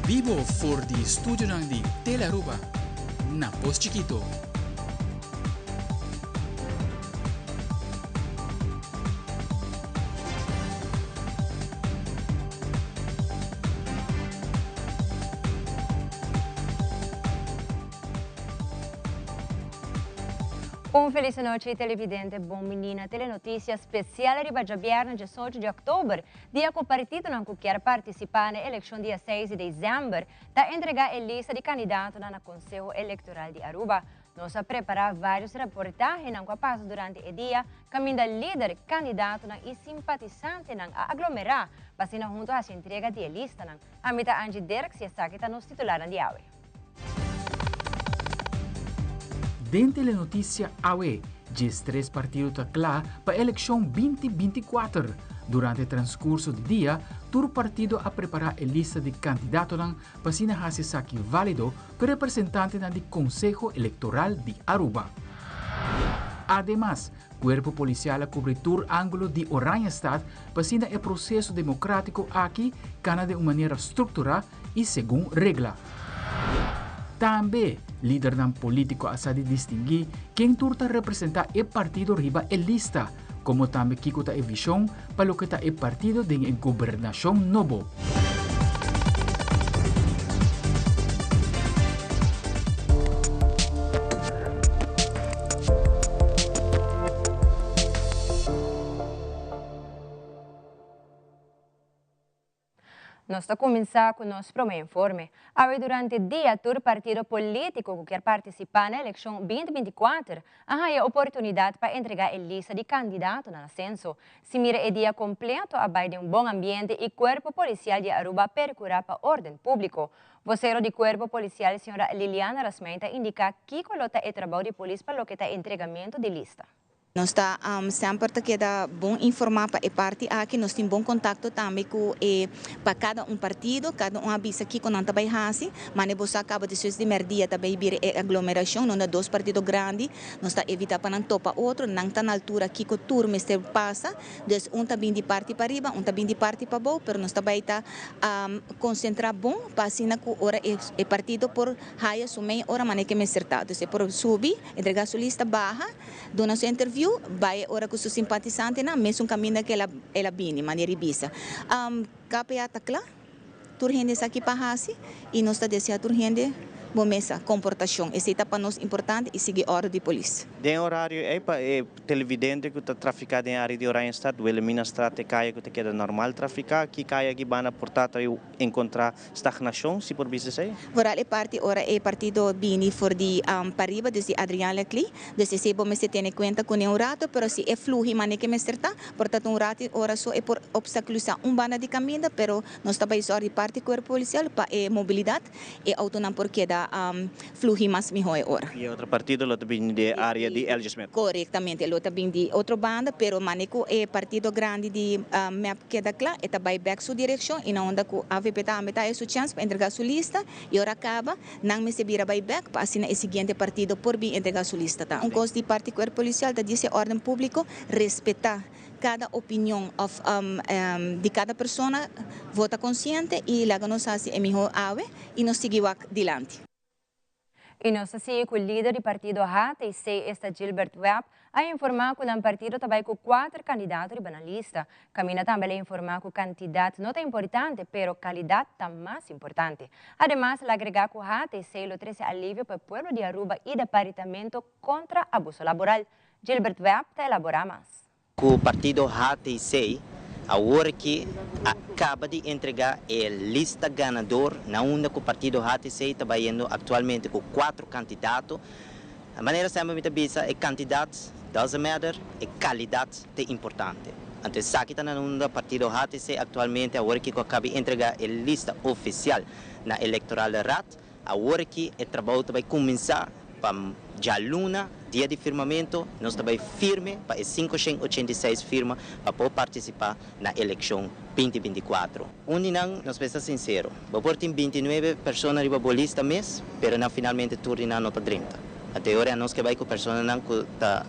bibo for di studionan di Telearuba na Pos Chikito. Un felis anochi televidente, bon bini na Telenoticia special riba djabièrnè 18 di òktober, dia ku partidonan ku kier partisipá na e elekshon dia 6 di desèmber ta entregá e lista di kandidatonan na Konseho Elektoral di Aruba. Nos a prepará vários reportahenan ku a pasa durante e dia kaminda lider, kandidatonan i simpatisantenan a aglomerá pa asina huntu hasi entrega di e listanan. Ami ta Angie Dirks i esaki ta nos titularnan di awe. Den Telenoticia awe, 13 partido ta kla pa elekshon 2024. Durante transkurso di dia, tur partido a prepará e lista di kandidatonan pa asina hasi esaki válido ku e representantenan di Konseho Elektoral di Aruba. Ademas, Kuerpo Polisial a kubri tur ángulo di Oranjestad pa asina e proseso demokrátiko aki kana den un manera strukturá i segun regla. Tambe, lidernan polítiko a sa di distinguí ken tur ta representá e partido riba e lista, komo tambe kiko ta e vishon pa loke ta e partido den e gobernashon nobo. Nos ta kuminsá ku nos promé informe. Awe durante dia tur partido polítiko ku kier partisipá na elekshon 2024 a haña oportunidat pa entregá e lista di kandidatonan na senso. Si mira e dia kompleto a bai den un bon ambiente i Kuerpo Polisial di Aruba a perkurá pa órden públiko. Vosero di Kuerpo Polisial señora Liliana Rasmijn ta indiká kiko lo ta e trabou di polis pa loke ta e entregamentu di lista. Nos ta semper ta keda bon informá pa e parti aki. Nos tin bon kontakto tambe ku e pa kada un partido. Kada un a bisa kiko nan ta bai hasi. Mane bo sa kaba despues di mèrdia ta bai bira e aglomerashon. No na dos partido grandi. Nos ta evitá pa nan topa otro. Nan ta na altura kiko tur mester pasa. Dus un ta bin di parti pariba, un ta bin di parti pabou, pero nos ta bai ta konsentrá bon pa asina ku ora e partido por haya su mei ora mane ke mester ta. Dus e por subi, entregá su lista, baha. Duna su interview, bai e ora ku su simpatisantenan, mesun kaminda ku el a bini, manera e bisa. KPA ta kla, tur hende sa ki pa hasi i nos ta desea tur hende bon mesa, komportashon. Esei ta pa nos importante i sigui òrdu di polis. Den orario ei pa e televidente ku ta trafiká den área di Oranjestad, Wilhelminastraat e kaya ku ta keda normal trafiká, ki kaya aki banda por ta ta enkontrá Stagnacion, si por bisa esei? Vooral e parti ora e partido bini for di pariba, dus di Adriaan Laclé. Dus esei bo mester tene cuenta cune un rato, pero si e fluhi mane ke mester ta, por ta ta un rato ora so e por obstaculisa un banda di caminda, pero nos ta bay zorg di parti cuerpo policial pa e mobilidad e autonan por keda fluhi mas miho e ora. Y e otro partido lo ta bini di e area di L. G. Smith? Corectamente, lo ta bini di otro banda, pero mane cu e partido grandi di mep Keda kla, e ta bai bek su direkshon i na unda ku avp tambe ta haña su chèns pa entregá su lista i ora kaba, nan mester bira bai bek pa asina e siguiente partido por bin entregá su lista. Ta un kos di parti kuerpo polisial ta disi órden públiko respetá kada opinion òf di kada persona, vota konsiente i laga nos hasi e mihó awe i nos sigui wak dilanti. I nos ta sigui ku lider di partido HTC, esta Gilbert Webb, a informá ku nan partido ta bai ku kuater kandidato riba nan lista. Kaminda tambe el a informá ku kantidat no ta importante, pero kalidat ta mas importante. Ademas el a agregá ku HTC lo trese alivio pa e pueblo di Aruba i Departamento kontra Abuso Laboral. Gilbert Webb ta elaborá mas. Ku partido HTC awor aki a kaba di entrega e lista ganador na unda ku partido HTC ta bayendo aktualmente ku kuatro kandidato. Manera semper mi ta bisa e kantidat doesn't matter, e kalidat ta importante. Anto esaki ta na unda partido HTC aktualmente awor aki ku a kaba di entrega e lista ofisial na Electorale Raad. Awor aki e trabou ta bai kuminsá pa djaluna, dia di firmamentu, nos ta bai firme pa e 586 firma pa por partisipá na elekshon 2024. Un di nan, nos mester ta sinsero, bo por tin 29 persona riba bo lista mes, pero nan finalmente tur di nan no ta drenta. Anto e ora nos ke bai ku personanan ku ta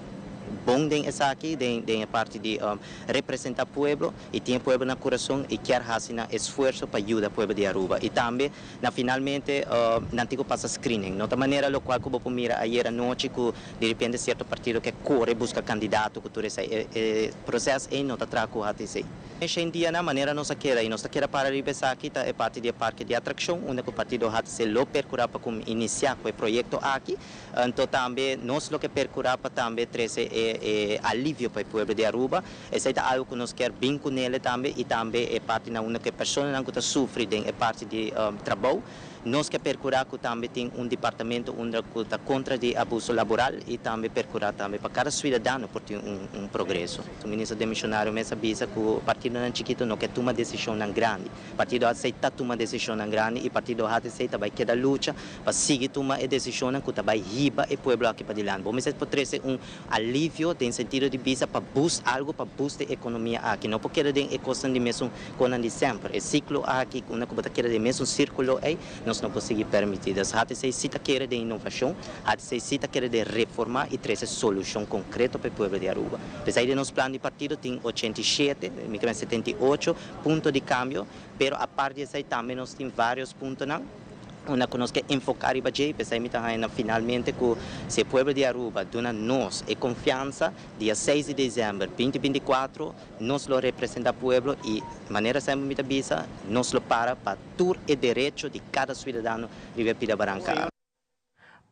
bon den esaki, den parti di representa pueblo y tin pueblo na curason y kier haci nan esfuerso pa yuda pueblo di Aruba. Y tambe, na finalmente, nan tin cu pasa screening. No ta manera locual cu bo mira ayera nochi cu di repente cierto partido kier core busca candidato cu tur e, e proceso ey no ta traha cu HTC. Hoy en dia na manera nos kier y nos kier para riba esaki ta e parti di parke di atraccion, unda cu partido HTC lo percura pa inicia cu e proyecto aki. Anto tambe nos lo kier percura pa tambe trece e alivio pa e pueblo di Aruba. Esey ta algo cu nos kier bin cu ne tambe y tambe e parti na unda cu personanan cu ta sufri den e parti di trabou. Nos kier percura cu tambe tin un departamento unda cu ta contra di abuso laboral y tambe percura tambe pa cada ciudadano por tin un progreso. E minister demisionario mes a bisa cu partidonan chikito no kier tuma decisionnan grandi. Partido HTC ta tuma decisionnan grandi y partido HTC tambe keda lucha pa sigui tuma e decision cu tambe hiba e pueblo aki padilanti. Bon, mas por trece un alivio den sentido di bisa pa boost algo, pa boost e economia aki. No por keda den e cos di mesun cos di semper. E ciclo aki, unda cu ta keda den mesun circulo ey, nos no por sigui permiti. HTC si ta kere den inovacion, HTC si ta kere den reforma y trece solucion concreto pa e pueblo di Aruba. Apesar di nos plan di partido tin 87, 78 punto di cambio, pero aparte di esey tambe nos tin varios puntonan unda nos kier enfoca riba dje, pesey mi finalmente cu si pueblo di Aruba duna nos e confiansa, dia 6 di december 2024, nos lo representa pueblo y manera semper mi bisa, nos lo para pa tur e derecho di cada ciudadano riba pida baranca.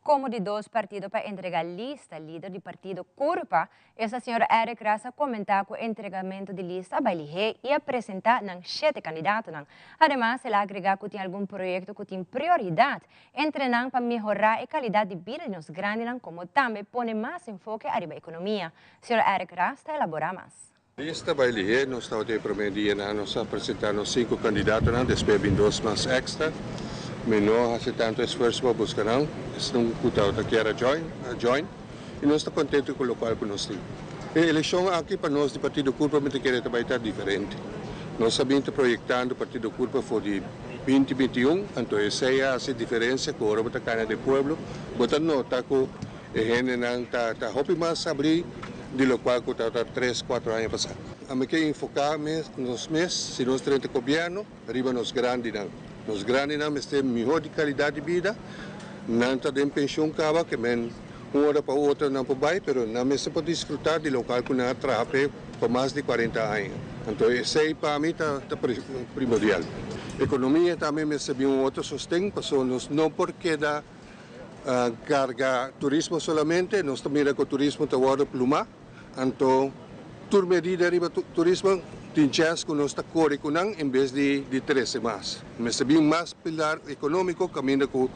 Como di dos partido pa entrega lista, lider di partido Curpa, e señor Eric Ras a comenta cu e entregamento di lista a bay lihe y a presenta nan siete candidatonan. Ademas, el a agrega cu tin algun proyecto cu tin prioridad, entre nan pa mehora e calidad di bida di nos grandinan, como tambe pone mas enfoke riba economia. Señor Eric Ras ta elabora mas. Lista bay lihe, nos ta den prome dia, nos a presenta cinco candidato, despues bin dos mas extra. Mi no a haci tanto esfuerso pa busca nan, esun cu kier join, join. Y nos ta contento cu loke cu nos tin. E eleccion aki pa nos di Partido Curpa mi kier tambe ta diferente. Nos ta proyectando Partido Curpa for di 2021, anto esey ta e diferencia cu ora bo ta cana den pueblo, bo ta nota cu e hendenan ta hopi mas habri di loke cu ta 3, 4 aña pasa. Ami kier enfoca nos mes, si nos drenta gobierno, riba nos grandinan. Nos grandinan mester miho di calidad di bida, nan ta den pensioen caba, kiermen un ora pa otro nan por bay, pero nan mester por disfruta di loke cu nan a traha pa mas di 40 aña. Anto, esey pa mi ta primordial. Economia tambe mester un otro sosten, paso nos no por keda carga turismo solamente, nos tambe cu turismo ta wordo pluma, anto tur medida riba turismo tin chance cu nos ta core cu nan en bes di trece mas. Mester bin mas pilar economico caminda cu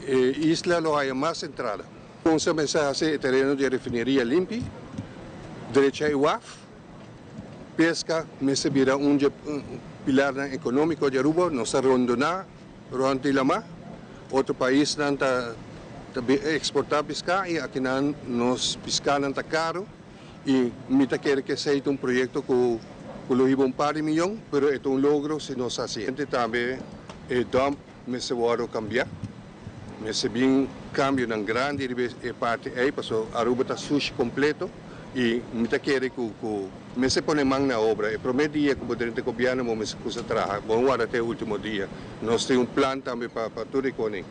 isla lo haya mas entrada. Cuminsa haci tereno di refineria limpi, drecha e waf, pesca, mester bira un pilar economico di Aruba, nos ta rondona rond di lama, otro paisnan ta exporta pisca y aki nan nos pisca ta caro y mi ta kere cu esey ta un proyecto cu lo hiba un par di miyon, pero e un logro si nos haci. Tambe e dump mester wordo cambia. Mester bin cambionan grandi e parti ey, paso Aruba ta sushi completo y mi ta kere cu mester pone man na obra. E prome dia cu drenta gobierno, mester cuminsa traha. Bon, warda te ultimo dia. Nos tin un plan tambe pa tur economia.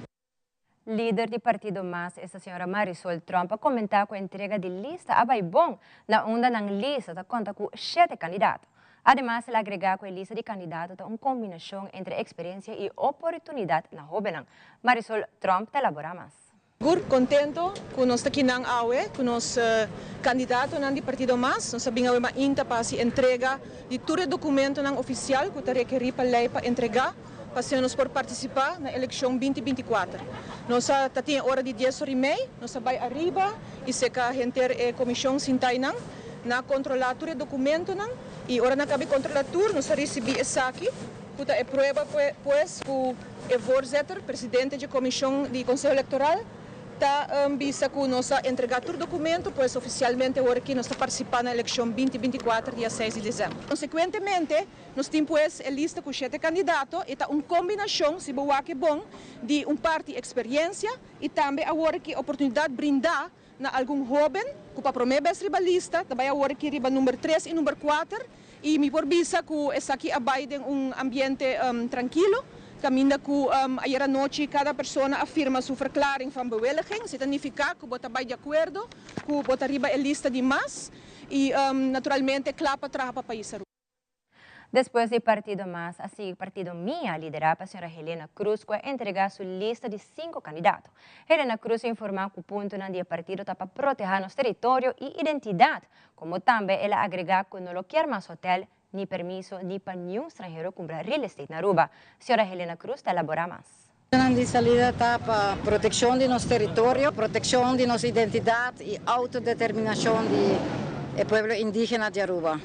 Lider di partido MAS, e señora Marisol Tromp, a comenta cu e entrega di lista a bay bon, na unda nan lista ta conta cu siete candidato. Ademas, el a agrega cu e lista di candidato ta un combinacion entre experiencia y oportunidad na hobennan. Marisol Tromp ta elabora mas. Sigur contento cu nos ta aki nan awe, cu nos candidatonan di partido MAS, nos a bin awe mainta pa entrega di tur documentonan oficial cu ta rekeri pa ley pa entrega pa nos por participa na eleccion 2024. Nos tabatin ora di 10:30, nos a bay ariba y serca henter e comision sinta eynan, nan a controla tur documentonan y ora nan a caba controla tur, nos a ricibi esaki, cu ta e prueba pues cu e voorzitter, presidente di comision di Conseho Electoral, Ta bisa ku nos a entregá tur dokumento, pues ofisialmente awor aki nos ta partisipá na elekshon 2024 dia 6 di desèmber. Konsekuentemente, nos tin pues e lista ku shete kandidato i ta un kombinashon, si bo wak e bon, di un parti eksperiensia i tambe awor aki oportunidat brindá na algun hóben ku pa promé bes riba lista ta bai awor aki riba number 3 i number 4 i mi por bisa ku esaki a bai den un ambiente trankilo, kaminda ku ayera nochi kada persona a firma su verklaring van bewilliging. Esei ta nifiká ku bo ta bai di akuerdo ku bo ta riba e lista di MAS i naturalmente kla pa traha pa pais Aruba. Despues di partido MAS a sigui partido MIA, liderá pa señora Helena Cruz, ku a entregá su lista di sinku kandidato. Helena Cruz a informá ku puntonan di e partido ta pa protehá nos teritorio i identidat, komo tambe el a agregá ku no lo kier mas hotèl, ni permiso ni pa niun stranhero kumpra real estate na Aruba. Señora Helena Cruz ta elaborá mas. Nan di salida ta pa protekshon di nos teritorio, protekshon di nos identidat i outodeterminashon di e pueblo indígena di Aruba.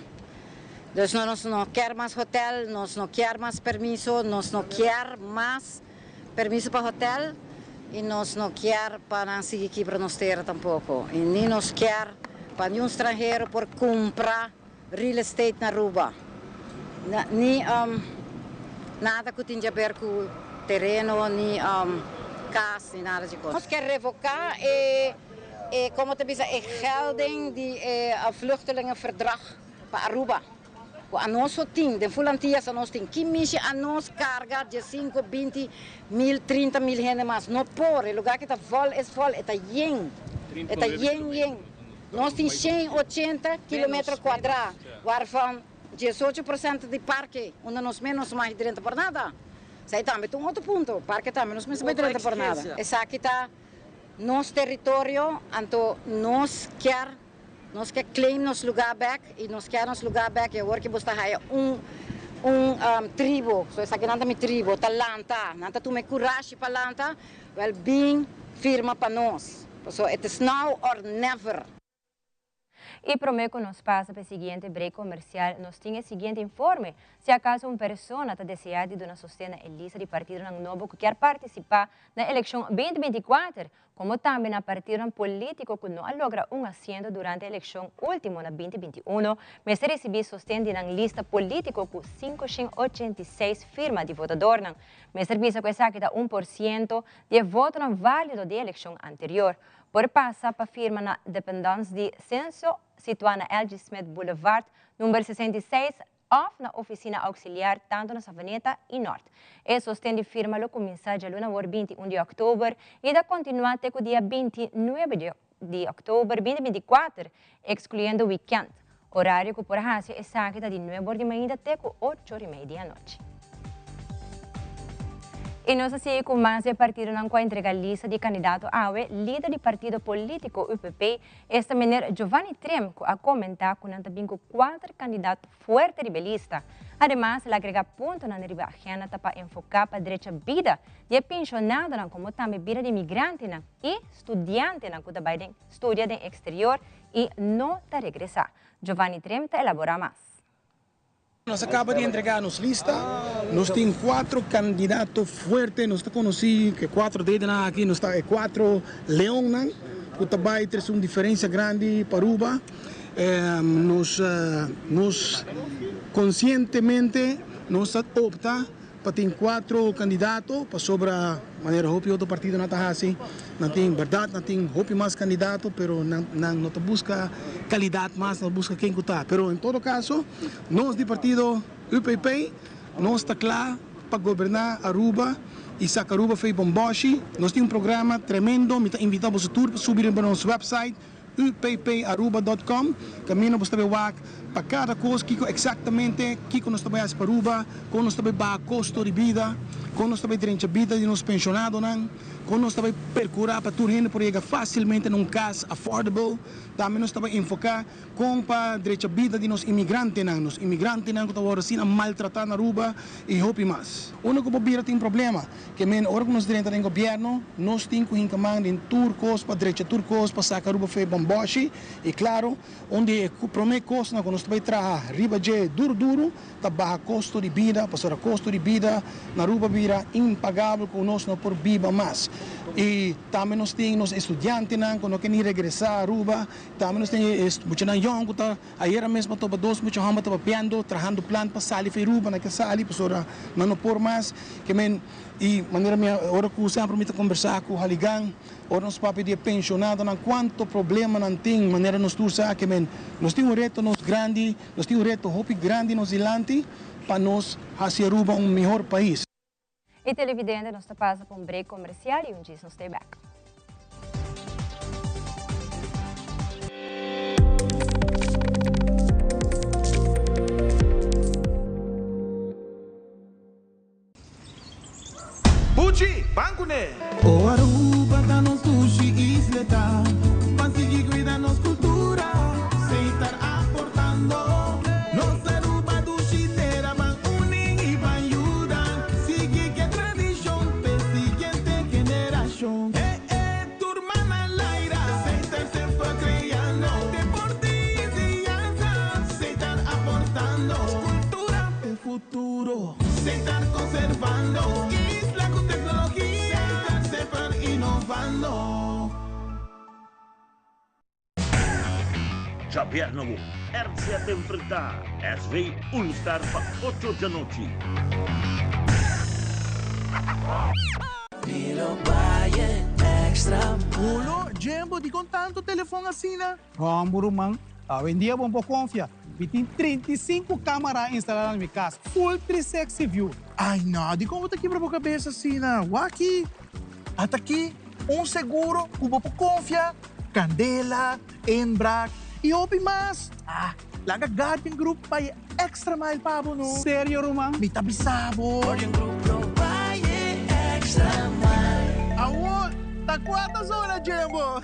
Dus no nos no kier mas hotel, nos no kier mas permiso, nos no kier mas permiso pa hotel y nos no kier pa nan sigui kibra nos tera tampoco. Y ni nos kier pa niun stranhero por cumpra real estate na Aruba. Ni nada cu tin di haber cu tereno, ni cas, ni nada di cos. Nos kier revoca e, e como ta bisa, e gelding di e vluchtelingenverdrag pa Aruba. Cu anos so tin, den full Antillas anos tin. Ki mishi anos carga 15, 20 mil, 30 mil hende mas? No por, e lugar aki ta vol es vol, e ta yen. E ta yen yen. Nos tin 180 kilometer cuadra, waarvan 18% di parke, unda nos menos mas drenta por nada. Esey tambe un otro punto, parke tambe nos mes drenta por nada. Esaki ta nos teritorio, anto nos kier claim nos lugar back y nos kier nos lugar back y awor cu bo ta haya un tribo, so esaki nan ta mi tribo, ta lanta, nan ta tuma courage pa lanta, wel bin firma pa nos. So it is now or never. Y prome cu nos pasa pa e siguiente break comercial, nos tin e siguiente informe. Si acaso un persona ta desea di duna sosten na e lista di partido nobo cu kier participa na eleccion 2024, como tambe na partido politico cu no a logra un asiento durante e eleccion ultimo na 2021, mester recibi sosten di un lista politico cu 586 firma di votado. Mester bisa cu esaki ta 1% di voto valido di eleccion anterior. Por pasa pa firma na dependance di Censo, situa na L.G. Smith Boulevard, number 66, of na oficina auxiliar tanto na Savaneta y Noord. E sosten di firma lo cuminsa dialuna 21 di october y ta continua te dia 29 di october 2024, excluyendo weekend. Horario cu por haci esaki ta di 9 or di mainta te 8 or y mei di anochi. Y nos ta sigui cu mas di partido nan a entrega lista di candidato awe, lider di partido politico UPP, esta meneer Giovanni Trim, cu a comenta cu nan ta bin cu cuater candidato fuerte di lista. Ademas, el a agrega punto nan riba agenda pa enfoca pa drecha bida di pensionado como tambe bida di inmigrante y studiante cu tambe studia den exterior y no ta regresa. Giovanni Trim ta elabora mas. Nos a caba di entrega nos lista, nos tin cuater candidato fuerte, nos ta conoci cu cuater dedo aki, nos ta cuater leon, cu tambe tin un diferencia grandi pa Aruba. Nos conscientemente nos a opta pa tin cuater candidato, pasobra manera hopi otro partido nan ta haci, nan tin berdad, nan tin hopi mas candidato, pero nan no ta busca calidad mas, nan busca ken ta. Pero en todo caso, nos di partido UPP, nos ta cla pa goberna Aruba y saca Aruba for di bomboshi. Nos tin un programa tremendo, mi ta invita bo tur pa subi na nos website upparuba.com. Caminda bo ta wak pa cada cos kico exactamente kico nos ta bay pa Aruba, con nos ta bay baha costo di bida, con nos ta bay drecha bida di nos pensionado nan, con nos ta bay percura pa tur hende por yega facilmente na un cas affordable. Tambe nos ta bay enfoca con pa drecha bida di nos inmigrante nan, nos inmigrante nan cu ta asina maltrata na Aruba y hopi mas. Unda cu bira tin problema, kiermen ora cu nos drenta den gobierno, nos tin cu hinca man den tur cos pa drecha tur cos pa saca Aruba for di bomboshi y claro, unda e prome cos cu nos bay traha riba dje duro duro, ta baha costo di bida, pasobra costo di bida na Aruba bira impagabel cu nos no por biba mas. I tambe nos tin nos estudiantenan ku no ke ni regresá Aruba. Tambe nos tin e muchanan yòn ku ta ayera mes bo topa dos mucha hòmber ta papiando, trahando plan pa sali for Aruba, nan ke sali pasobra nan no por mas. Ke men i manera mi a ora ku semper mi ta kombersá ku Haligan, ora nos papia di e penshonadonan kuantu problema nan tin, manera nos tur sa ke men nos tin un reto nos grandi, nos tin un reto hopi grandi nos dilanti pa nos hasi Aruba un mihor pais. E televidente nos ta pasa pa un break comercial y un djis nos stay back. Buchi, ban kuné! O Aruba ta nos dushi isleta, ban sigui cuida nos cultura, Setar aportando. Nos Aruba dushi tera, ban uni y ban yuda, sigui ke tradicion p'e siguiente generacion. E e tur man al aire, Setar semper creando, deporte y enseñanza, Setar aportando, cultura p'e futuro. Setar conservando, isla cu tecnologia, Setar semper innovando. Djabièrnè RCA ta enfrentá SV All Star pa ocho djanochi. Uno, Djembo, dikon tantu telefon asina? Hòmber ruman, awendia bo por konfia. Mi tin 35 kamara instalá na mi kas, full 360 view. Ai no, dikon bo ta kibra bo kabes asina? Wak-i! Ata aki un seguro ku bo por konfia, kandela, inbraak i hopi mas. Ah, laga Guardian Group bai e extra mile pa bo no. Serio ruman? Mi ta bisa bo. Guardian Group lo bai e extra mile. Awor ta kua ta zona, Jimbo?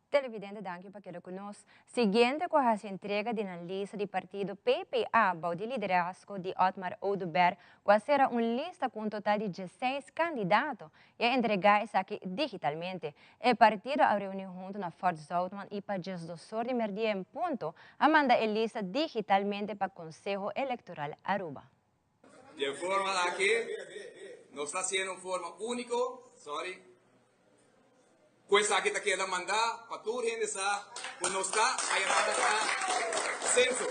Televidente danki pa keda ku nos. Siguiente ku a hasi entrega di nan lista di partido PPA bou di liderazgo di Otmar Oduber ku a sera un lista ku un total di dieseis kandidato i a entregá esaki digitalmente. E partido a reuní huntu na Fort Zoutman i pa diesdosor di merdia en punto a manda e lista digitalmente pa Konseho Elektoral Aruba. Di e forma aki nos ta hasiendo un forma úniko, sorry, Ku esaki ta keda mandá pa tur hende sa ku nos ta a yamada pa senso.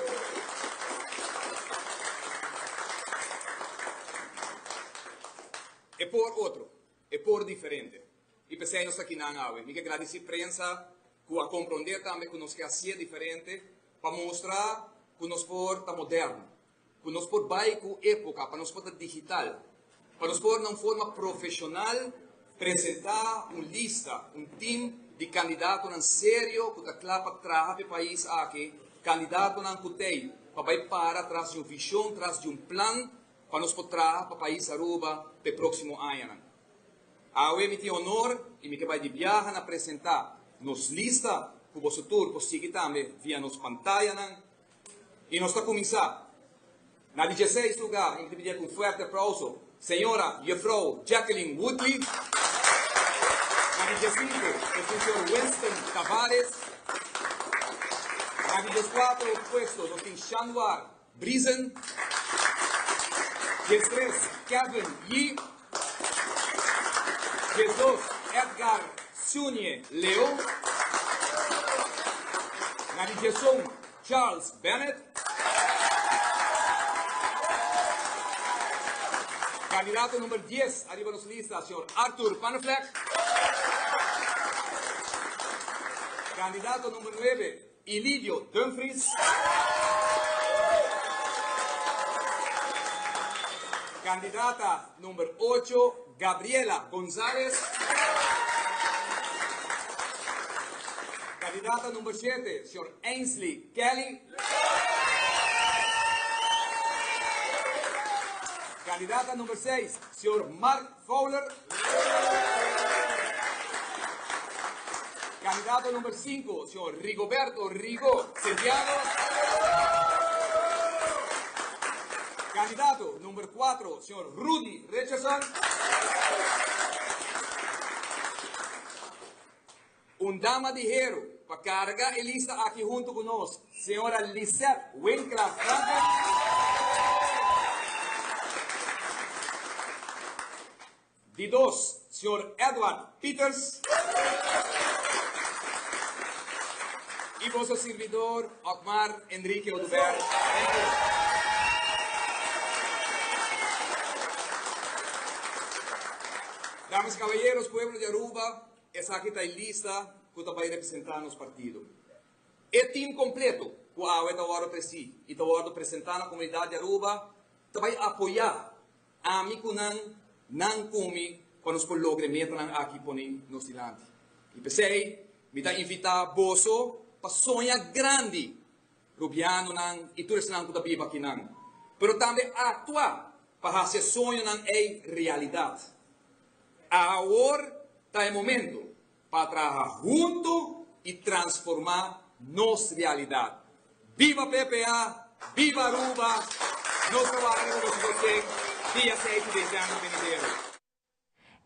E por otro, e por diferente. I p'esei nos ta kinan awe. Mi ke gradisí prensa ku a komprondé tambe ku nos ke hasié diferente pa mustra ku nos por ta moderno, ku nos por bai ku époka, pa nos por ta digital, pa nos por na un forma profeshonal presentá un lista, un tim di kandidatonan serio ku ta kla pa traha pa e pais aki, kandidatonan ku t'ei pa bai para tras di un vishon, tras di un plan pa nos por traha pa pais Aruba pa e próksimo añanan. Awe mi tin honor i mi ke bai di biaha na presentá nos lista ku boso tur por sigui tambe via nos pantayanan. I nos ta kuminsá. Na di dieseis lugar, i mi ta pidié ku un fuerte aplauso, señora Juffrouw Jacqueline Woodley. Na di diesinku, e señor Winston Tavares. Na di dieskuatro puesto nos tin Shanwar Briesen. Diestres, Kevin Yee. Diesdos, Edgar Sunie Leon. Na di diesun, Charles Bennett. Kandidato number dies ariba nos lista, señor Arthur Panneflek. Kandidato number nuebe, Ilidio Dumfries. Kandidata number ocho, Gabriela Gonzalez. Kandidata number shete, señor Ainsley Kelly. Kandidata number seis, señor Mark Fowler. Kandidato number sinku, señor Rigoberto Rigo Santiago. Kandidato number kuatro, señor Rudy Richardson. Un dama di heru pa karga e lista aki huntu ku nos, señora Lisette Winklaar Franken. Di dos, señor Edward Pieters. Y boso sirbidor Otmar Enrique Oduber. Thank you. Damas y caballeros, pueblo di Aruba, esaki ta e lista cu ta bay representa nos partido. E team completo cu awe ta wordo treci y ta wordo presenta na comunidad di Aruba ta bay apoya Ami ku nan, nan ku mi, pa nos por logra e metanan aki pone nos dilanti. I p'esei mi ta invitá boso pa soña grandi, rubianonan i tur esnan ku ta biba akinan, pero tambe aktua pa hasi e soñonan ei realidat. Awor ta e momento pa traha huntu i transformá nos realidat. Biba PPA! Biba Aruba! Nos ta wak riba boso sosten dia seis di desèmber benidero.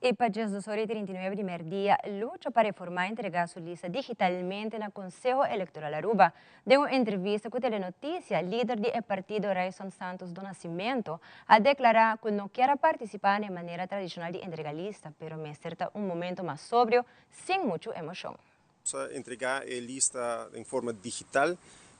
I pa 12 ora i 39 di merdia, Lucha pa Reforma a entregá su lista digitalmente na Konseho Elektoral Aruba. Den un entrevista ku Telenoticia, lider di e partido Rayson Santos do Nascimento a deklará ku no kier a partisipá na e manera tradishonal di entrega lista, pero mester ta un momento mas sobrio, sin muchu emoshon. Nos a entregá e lista den forma digital.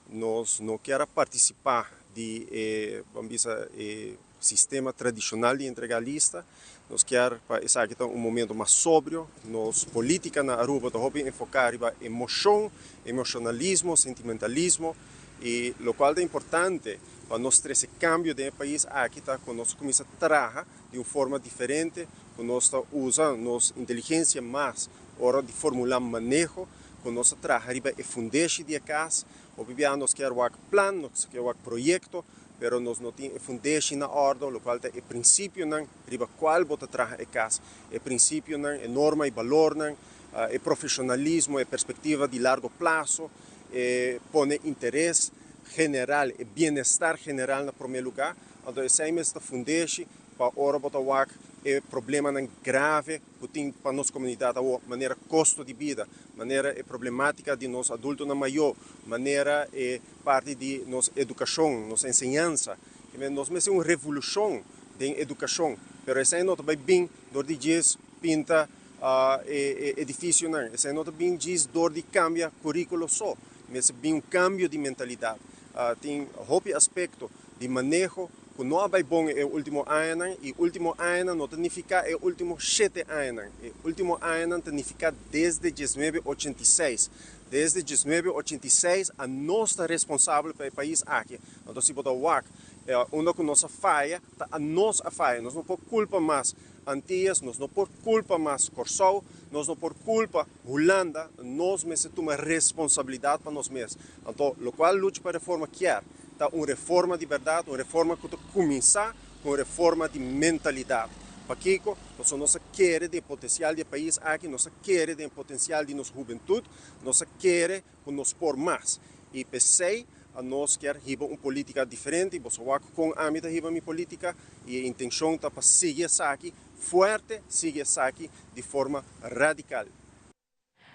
Nos no kier a partisipá di e, ban bisa, e sistema tradishonal di entregá lista. Nos kier pa esaki ta un momento mas sobrio. Nos politica na Aruba ta hopi enfoca riba emocion, emocionalismo, sentimentalismo y locual ta importante pa nos trece cambio den e pais aki ta cu nos cuminsa traha di un forma diferente, cu nos ta usa nos inteligencia mas ora di formula maneho, cu nos ta traha riba e fundeshi di e cas. Hopi bia nos kier wak plan, nos kier wak proyecto, pero nos no tin e fundeshi na ordo, locual ta e principionan riba cual bo ta traha e cas, e principionan, e norma y balornan, e profesionalismo, e perspectiva di largo plazo, e pone interes general, e bienestar general na prome lugar. Anto esey mes ta fundeshi pa ora bo ta wak e problemanan grave cu tin pa nos comunidad awo, manera costo di bida, manera e problematica di nos adultonan mayor, manera e parti di nos educacion, nos enseñansa. Nos mester un revolucion den educacion, pero esey no ta bay bin dor di djis pinta e edificionan, esey no ta bin djis dor di cambia curiculo so, mester bin un cambio di mentalidad. Tin hopi aspecto di maneho cu no a bay bon e ultimo añanan, y ultimo añanan no ta nifica e ultimo shete añanan, e ultimo añanan ta nifica desde diesnuebe ochenta i seis. Desde diesnuebe ochenta i seis a nos ta responsabel pa e pais aki. Anto si bo ta wak unda cu nos a faya, ta a nos a faya. Nos no por culpa mas Antillas, nos no por culpa mas Corsou, nos no por culpa Hulanda, nos mester tuma responsabilidad pa nos mes. Anto locual Lucha pa Reforma kier ta un reforma di berdad, un reforma cu ta cuminsa cu un reforma di mentalidad. Pakico? Pasobra nos a kere den e potencial di e pais aki, nos a kere den e potencial di nos hubentud, nos a kere cu nos por mas. Y p'esey nos kier hiba un politica diferente y boso wak con ami ta hiba mi politica y e intencion ta pa sigui esaki fuerte, sigui esaki di forma radical.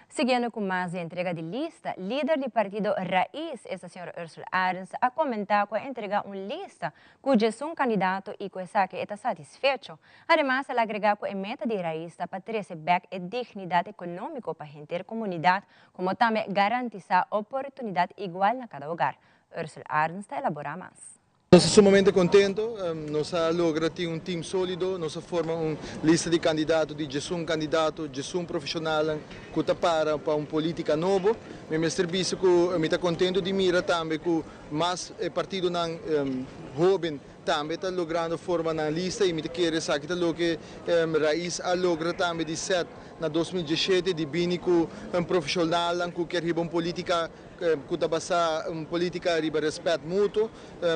Siguiendo cu mas di entrega di lista, lider di partido Raiz, esta señor Ursula Arends, a comenta cu a entrega un lista cu djesun candidato y cu esaki e ta satisfecho. Ademas el a agrega cu e meta di Raiz ta pa trece bek e dignidad economico pa henter comunidad, como tambe garantisa oportunidad igual na cada hogar. Ursula Arends ta elabora mas. Nos ta sumamente contento, nos a logra tin un team solido, nos a forma un lista di candidato di djesun candidato, djesun profesionalnan cu ta para pa un politica nobo. Mi mester bisa cu mi ta contento di mira tambe cu mas e partidonan hoben tambe ta logrando forma nan lista y mi ta kere esaki ta loke Raiz a logra tambe di set na 2017 di bini cu profesionalnan cu kier hiba un politica ku ta basá un polítika riba rèspèt mutuo,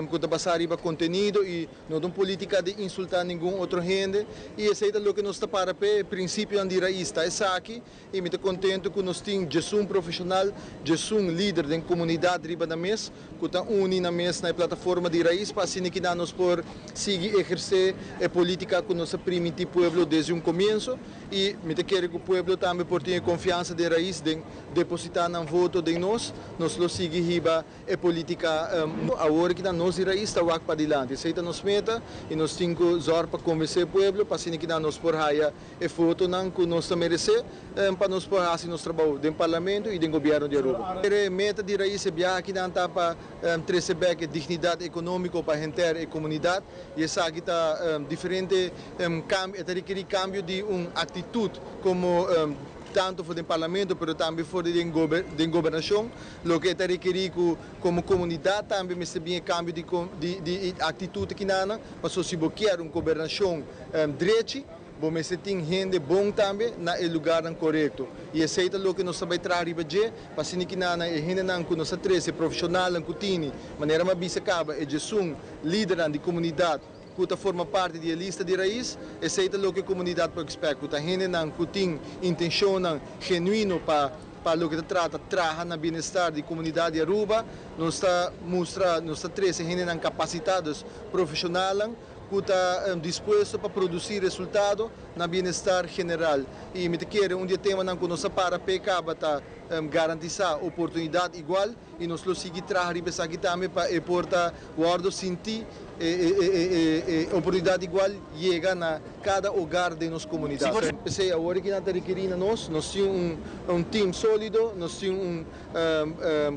ku ta basá riba kontenido i no ta un polítika di insultá ningun otro hende. I esei ta loke nos ta para p'e, e prinsipionan di rais ta esaki i mi ta kontentu ku nos tin djesun profeshonal, djesun lider den komunidat riba nan mes ku ta uni nan mes na e plataforma di rais pa asina kinan nos por sigui ehersé e polítika ku nos a primintí pueblo desde un komienso. I mi ta kere ku pueblo tambe por tin e konfiansa den rais den depositá nan voto den nos. nos lo sigui hiba e politica awor ki nan nos di Raiz ta wak padilanti. Esey ta nos meta y nos tin cu zorg pa convence e pueblo pa asina ki nan nos por haya e votonan cu nos ta merece pa nos por haci nos trabou den Parlamento y den Gobierno di Aruba. E meta di Raiz e biaha aki nan ta pa trece bek e dignidad economico pa henter e comunidad y esaki ta diferente cambio, e ta rekeri cambio di un actitud como tanto for den Parlamento pero tambe for di den den gobernacion, loke e ta rekeri cu como comunidad tambe mester bin e cambio di di di actitud akinana, pasobra si bo kier un gobernacion drechi, Bo mester tin hende bon tambe na e lugarnan korekto. I esei ta loke nos ta bai traha riba dje, pa asina ki nan e hendenan ku nos a trese, profeshonalnan ku tini, manera mi a bisa kaba, e djesun lidernan di komunidat ku ta forma parti di e lista di rais, esei ta loke komunidat por ekspèkt, ku ta hendenan ku tin intenshonnan genuino pa pa loke ta trata traha na bienestar di komunidat di Aruba. Nos ta mustra, nos ta trese hendenan kapasitá, dus profeshonalnan, ku ta dispuesto pa produsí resultado na bienestar general. I mi ta kere un di e temanan ku nos a para p'e kaba ta garantisá oportunidat igual i nos lo sigui traha riba esaki tambe pa e por ta wòrdu sintí e oportunidat igual yega na kada hogar den nos komunidat. P'esei awor ki nan ta rekerí na nos, nos tin un tim sólido, nos tin un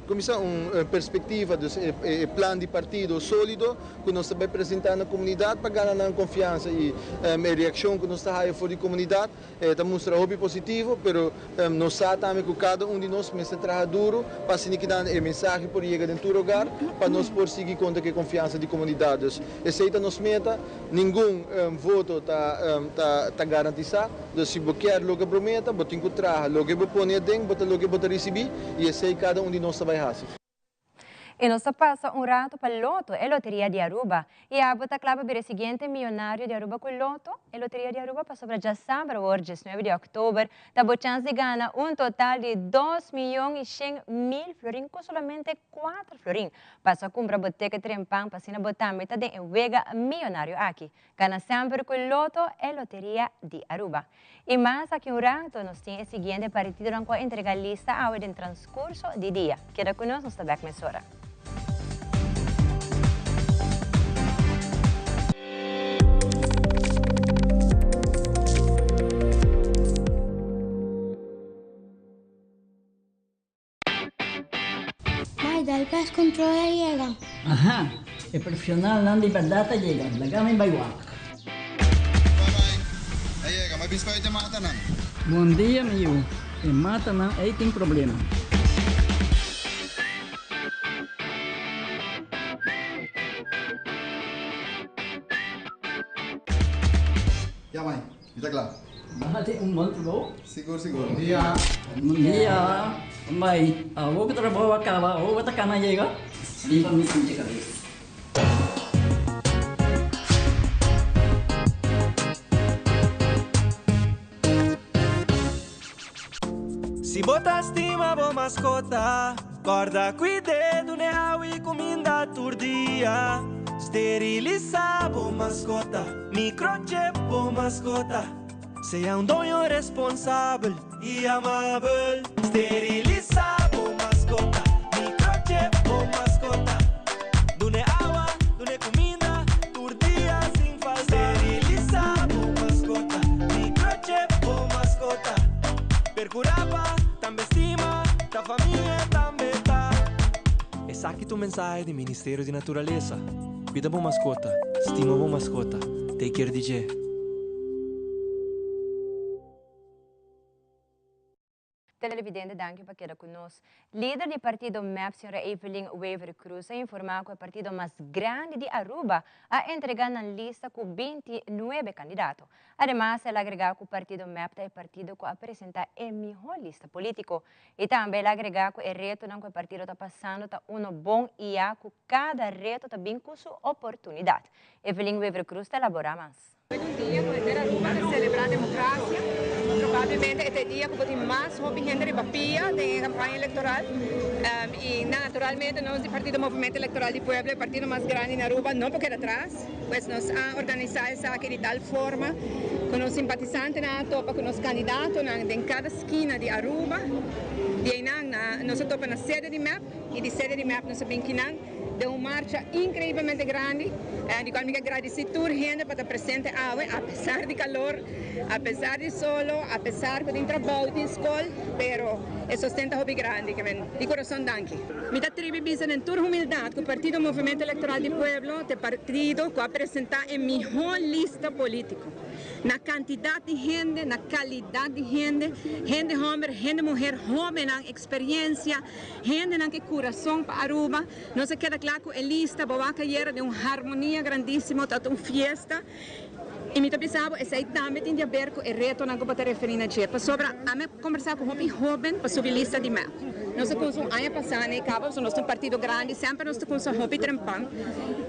Kuminsá un perspektiva, dus e plan di partido sólido ku nos ta bai presentá na komunidat pa gana nan konfiansa i e reakshon ku nos ta haya for di komunidat ta mustra hopi positivo, pero nos sa tambe ku kada un di nos mester traha duru pa asina kinan e mensahe por yega den tur hogar pa nos por sigui konta ku e konfiansa di komunidat. Dus esei ta nos meta, ningun voto ta garantisá. Dus si bo kier loke bo meta, bo tin ku traha. Loke bo pone aden, bo ta loke bo ta risibí, i esei kada un di nos ta bai hasi. I nos ta pasa un rato pa Loto, e loteria di Aruba. I abo ta kla pa bira e siguiente miyonario di Aruba ku Loto, e loteria di Aruba? Pasobra djasabra awor, diesnuebe di òktober, ta bo chans di gana un total di dos miyon i 100.000 florin ku solamente kuater florin. Pasa kumpra bo teket trempan pa asina bo tambe ta den e wega miyonario aki. Gana semper cu Lotto e loteria di Aruba. Y mas aki un rato nos tin e siguiente partidonan cu a entrega lista awe den transcurso di dia. Keda cu nos, nos ta bek mesora. Mai, dal pest control a yega. Aha, e profesionalnan di berdad a yega, laga mi bai wak. Bye bye, a yega, mi a bisa pa e matanan. Bon dia mi yu, e matanan ei tin problema. Ya mai, mi ta kla. Bo hasi un bon trabou. Sigur sigur. Bon dia. Bon dia. Bai, awor ku trabou a kaba, awor bo ta kana yega? Bin pa mi sinti kabes. Si bo ta stima bo maskota, kòrda kuid'é, dun'é awa i kuminda tur dia. Sterilisá bo maskota, microchip bo maskota. Sea un doño responsabel i amabel. Sterilisá bo maskota, microchip bo maskota. Dun'é awa, dun'é kuminda tur dia sin falta. Sterilisá bo maskota, microchip bo maskota. Percurá pa tambe stima, ta famia tambe ta. Esaki ta un mensahe di Ministerio di Naturalesa. Cuida bo mascota, stima bo mascota, take care di dje. Televidente danki pa keda ku nos. Lider di partido mep señora Evelyn Wever Croes a informa ku e partido mas grandi di Aruba a entrega nan lista ku 29 kandidato. Ademas el a agrega ku partido mep ta e partido ku a presenta e miho lista politico. I tambe el a agrega ku e retonan ku e partido ta pasando ta uno bon i ya ku kada reto ta bin ku su oportunidat. Evelyn Wever Croes ta elabora mas. Un dia ku henter Aruba ta selebrá demokrasia. Probablemente e ta e dia ku bo tin mas hopi hende riba pia den e kampaña elektoral. I naturalmente nos di Partido Movimento Electoral di Pueblo, e partido mas grandi na Aruba, no por keda atras. Pues nos a organisá esaki di tal forma ku nos simpatisantenan a topa ku nos kandidatonan den kada skina di Aruba. Di einan nan. Nos a topa na sede di mep y di sede di mep nos a bin kinan den un marcha increiblemente grandi di cual mi ke gradici tur hende pa ta presente awe a pesar di calor, a pesar di solo, a pesar cu tin trabou, tin scol, pero e sosten ta hopi grandi. Ke men di corazon danki. Mi ta tribi bisa den tur humildad cu Partido Movimento Electoral di Pueblo ta e partido cu a presenta e miho lista politico. Na cantidad di hende, na calidad di hende, hende homber, hende muher, hobennan, experiencia, hendenan cu e curason pa Aruba. Nos a keda cla cu e lista, bo wak ayera den un harmonia grandisimo, ta un fiesta. Y mi ta bisa bo, esey tambe tin di haber cu e retonan cu bo ta referi na dje. Pasobra ami a combersa cu hopi hoben pa subi lista di mep. Nos a cunsa un aña pasa na e caba, pasobra nos ta un partido grandi, semper nos ta cunsa hopi trempan.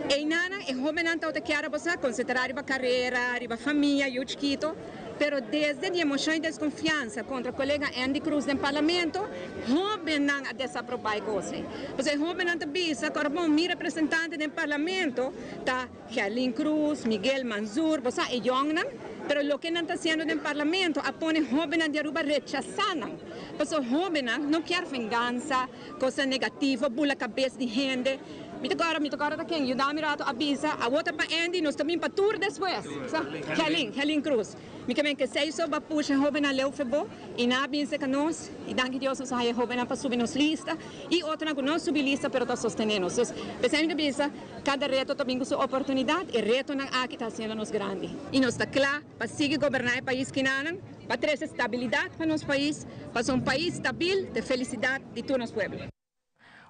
Eynanan e hobennan tabata kier a bo sa concentra riba carera, riba famia, yu chikito. Pero desde di e mocion di desconfiansa contra colega Endy Croes den Parlamento, hobennan a desaproba e cos ey. Pasobra e hobennan ta bisa cu ora bon mi representante den Parlamento ta Gerlin Croes, Miguel Mansur, bo sa e yongnan, pero loke nan ta haciendo den Parlamento a pone hobennan di Aruba rechasa nan. Pasobra hobennan no kier vengansa, cosnan negativo, bula cabes di hende. Mi ta kòrda, mi ta kòrda ta ken yuda mi rato a bisa, awor ta pa Andy, nos ta bin pa tur despues. Sa, Gerlin, Gerlin Croes. Mi ke men kesei so ba pusha e hobennan leu fe bo i nan a bin serka nos i danki Dios nos a haya e hobennan pa subi nos lista i otronan ku no subi lista pero ta sostene nos. Dus, p'esei mi ta bisa, kada reto ta bin ku su oportunidat, e retonan aki ta hasiendo nos grandi i nos ta kla pa sigui goberná e pais kinanan, pa trese stabilidat pa nos pais, pasobra un pais stabil ta e felisidat di tur nos pueblo.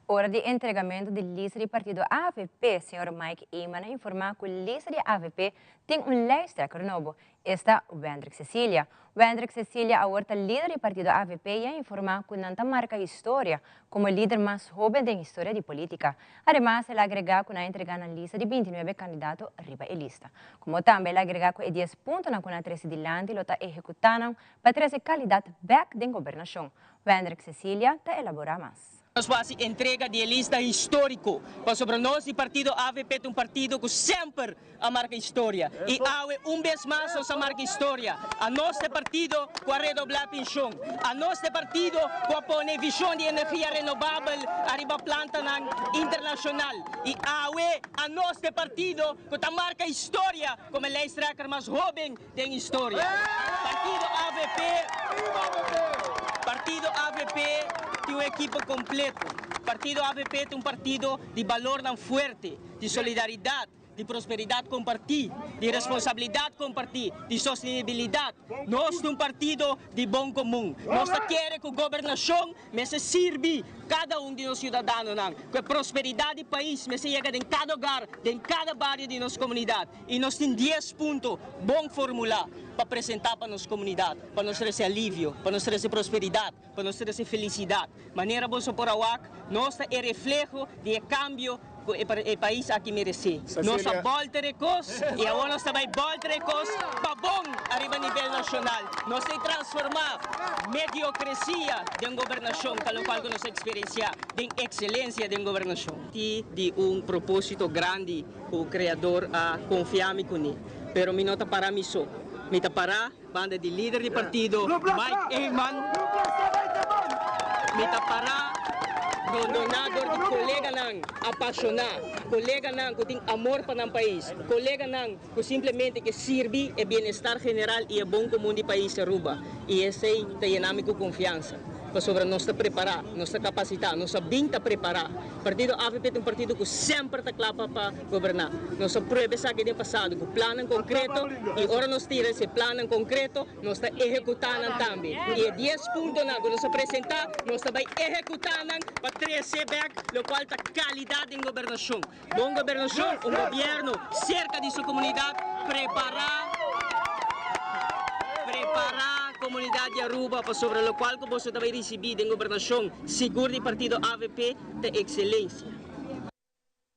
Ora di entregamento di lista di partido avp, señor Mike Eman a informa cu lista di avp tin un lijsttrekker nobo, esta Wendrick Cecilia. Wendrick Cecilia awor ta lider di partido avp y a informa cu nan ta marca historia como lider mas hoben den historia di politica. Ademas el a agrega cu nan a entrega nan lista di bintinuebe candidato riba e lista. Como tambe el a agrega cu e dies puntonan cu nan a trece dilanti lo ta ehecuta nan pa trece calidad bek den gobernacion. Wendrick Cecilia ta elabora mas. Nos por hasi entrega di e lista historico, pasobra nos di partido avp ta un partido cu semper a marca historia y awe un bes mas nos a marca historia. Anos ta e partido cu a redobla pension, anos ta e partido cu a pone vision di energia renobabel ariba plantanan internacional y awe anos ta e partido cu ta marca historia como e lijsttrekker mas hoben Den historia. Partido avp Partido avp tin un ekipo kompleto. Partido avp ta un partido di balornan fuerte, di solidaridat, di prosperidat kompartí, di responsabilidat kompartí, di sostenibilidat. Nos ta un partido di bon komun. Nos ta kere ku gobernashon Mester sirbi kada un di nos siudadanonan, ku e prosperidat di pais mester yega den kada hogar, den kada bario di nos komunidat. I nos tin dies punto bon formulá pa presentá pa nos komunidat, pa nos trese alivio, pa nos trese prosperidat, pa nos trese felisidat. Manera boso por a wak, nos ta e refleho di e kambio ku e pais aki meresé. Nos a bòlter e kos i awor nos ta bai bòlter e kos pa bon ariba nivel nashonal. Nos ta transformá mediokresia den gobernashon, ta lokual ku nos a eksperensiá den ekselensia den gobernashon. Ti di un propósito grandi ku Kreador a konfia mi kuné, pero mi no ta pará mi so. Mi ta pará banda di lider di partido Mike Eman. Mi ta pará rondoná dor di koleganan apashoná, koleganan ku tin amor pa nan pais, koleganan ku simplemente ke sirbi e bienestar general i e bon komun di pais Aruba. I esei ta yena mi ku konfiansa. Pasobra nos ta prepará, nos ta kapasitá, nos a bin ta prepará. Partido avp ta un partido ku semper ta kla pa pa goberná. Nos a prueba esaki den pasado ku plannan konkreto i ora nos tira ese plannan konkreto nos ta ehekutá nan tambe. I e dies puntonan ku nos a presentá nos ta bai ehekutá nan pa trese bèk lokual ta kalidat den gobernashon. Bon gobernashon, un gobièrnu serka di su komunidat, prepará prepará komunidat di Aruba pasobra lokual ku boso ta bai risibí den gobernashon sigur di partido avp ta ekselensia.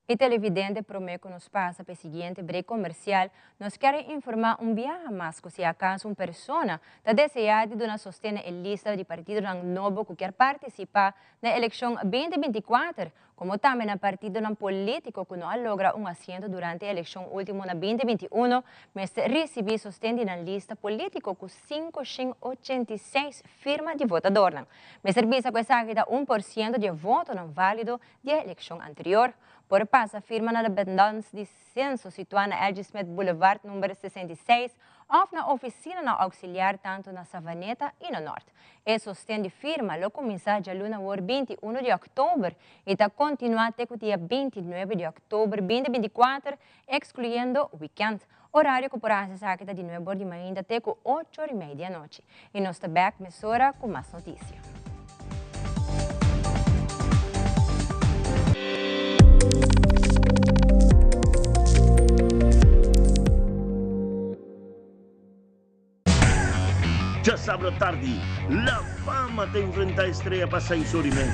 E televidente prome ku nos pasa pa e siguiente break komersial, nos kier a informá un biaha mas ku si akaso un persona ta deseá di duna sosten na e lista di partidonan nobo ku kier partisipá na elekshon binti 24. komo tambe na partidonan polítiko ku no a logra un asiento durante e elekshon último na 2021, mester risibí sosten di nan lista polítiko ku 586 firma di votadornan. Mester bisa ku esaki ta 1% di e votonan válido di e elekshon anterior. Por pasa firma na dependans di Censo situá na LG. Smith Boulevard number 66 òf na ofisinanan auxiliar tantu na Savaneta i na Nort. E sosten di firma lo kuminsá djaluna awor 21 di òktober i ta kontinuá te ku dia 29 di òktober 2024, ekskluyendo wikènt. Orario ku por hasi esaki ta di nuebe or di mainta te ku ocho or i mei di anochi. I nos ta bèk mesora ku mas notisia. Djasabra tardi, La Fama ta enfrenta Estrella pa seis or i mei.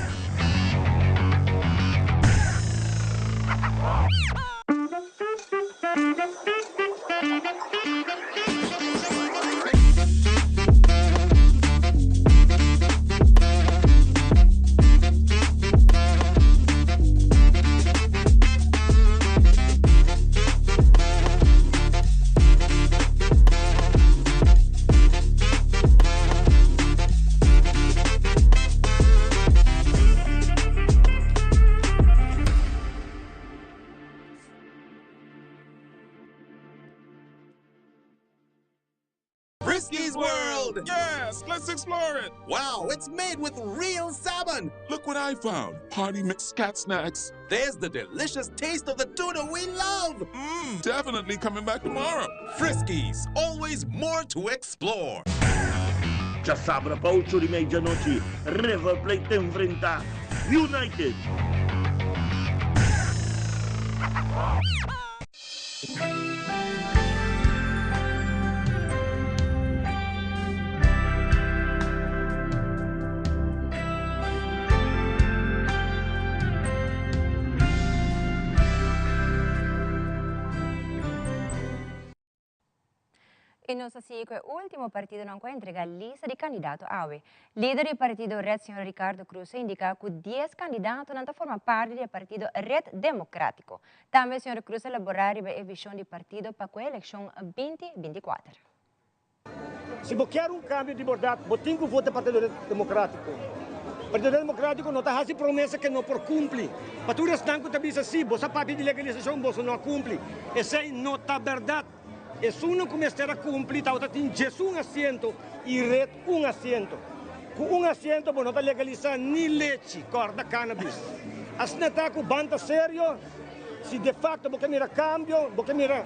Frisky's World! Yes, let's explore it! Wow, it's made with real salmon! Look what I found! Party mix cat snacks. There's the delicious taste of the tuna we love! Mmm, definitely coming back tomorrow. Friskies, always more to explore. Djasabra pa ocho di mei djanochi, River Plate ta enfrenta United. I nos a sigui ku e último partidonan ku a entregá lista di kandidato awe. Lider di partido Red señor Ricardo Croes a indiká ku dies kandidatonan ta forma parti di e partido Red Demokratiko. Tambe señor Croes a laborá riba e vishon di partido pa ku e elekshon 2024. Si bo kier un kambio di bordat, bo tin ku vota Partido Demokratiko. Partido Demokratiko no ta hasi promesa ke no por kumpli. Pa tur esnan ku ta bisa si, bo sa papia di legalisashon, boso no a kumpli. Esei no ta bèrdat. Esunnan ku mester a kumpli tabata tin djesun asiento i ret un asiento. Ku un asiento bo no ta legalisá ni lechi, kòrda cannabis. Asina ta ku ban ta serio, si de facto bo ke mira kambio, bo ke mira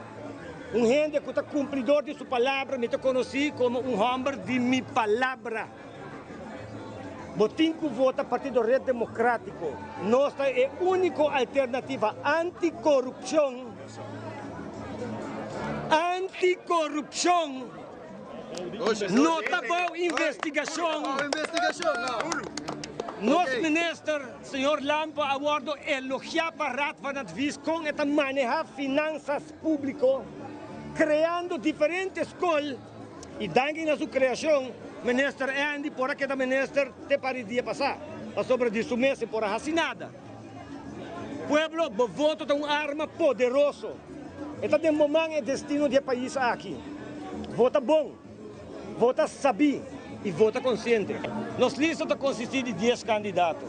un hende ku ta kumplidor di su palabra, mi ta konosí komo un hòmber di mi palabra. Bo tin ku vota Partido Red Demokratiko. Nos ta e úniko alternativa anti-korupshon. Anti-korupshon! No ta bou investigashon. Nos minister, señor Lampe, a wordo elogia pa Raad van Advies con e ta maneha finanzas publico, creando diferente scol y danki na su creacion, minister Andy por a keda minister te pari dia pasa, pasobra di su mes e por a haci nada. Pueblo, bo voto ta un arma poderoso. E ta den bo man e destino di e pais aki. Vota bon, vota sabí i vota konsiente. Nos lista ta konsistí di dies kandidato.